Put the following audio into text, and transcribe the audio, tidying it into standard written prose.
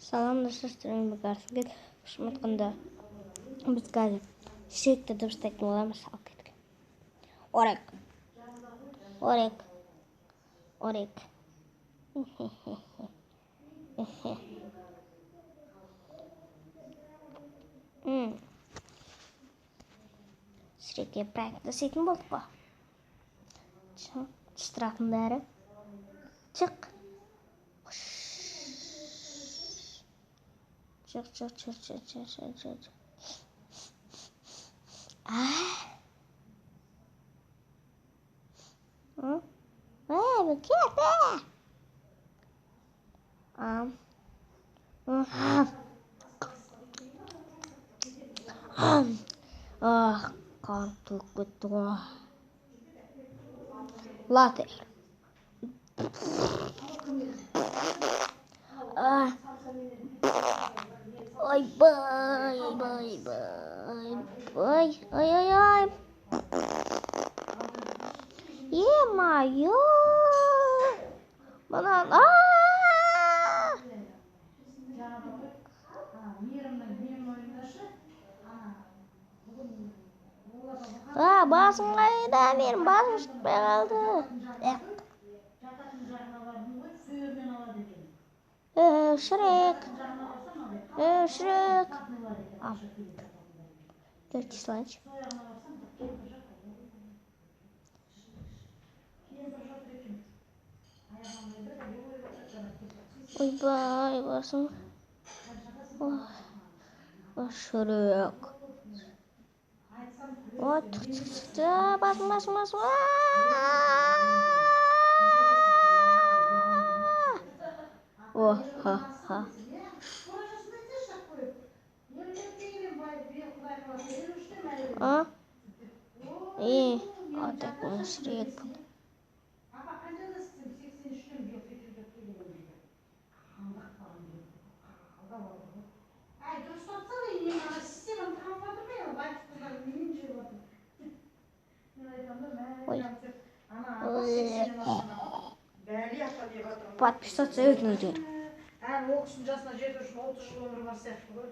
Салам, достар, мен Гарфилд. Шын біз қазір Шректі дыбыстайтын боламыз. Ал кеттік. Орек. Орек. Орек. Шрекке проект жасайтын болдық қой. Штрафын бәрі. Шық. Çık çık çık çık çık çık çık. Ah, kan кетті ғой. Латер. Ойбай, ойбай, ойбай, ой, ой, ой. Е-мое! Мына, а! Басым қайда? Менің басым шықпай қалды. Шрек. Шрек. Төрт салайыншы. Ойбай, басым. Шрек. Ой, шықты. Басым, басым, басым. О, ха, ха. А? И, а так Шрек. Ой. Подписаться етіңіздер. Ол кісінің жасына жету үшін 30 жыл өмір бар сияқты ғой.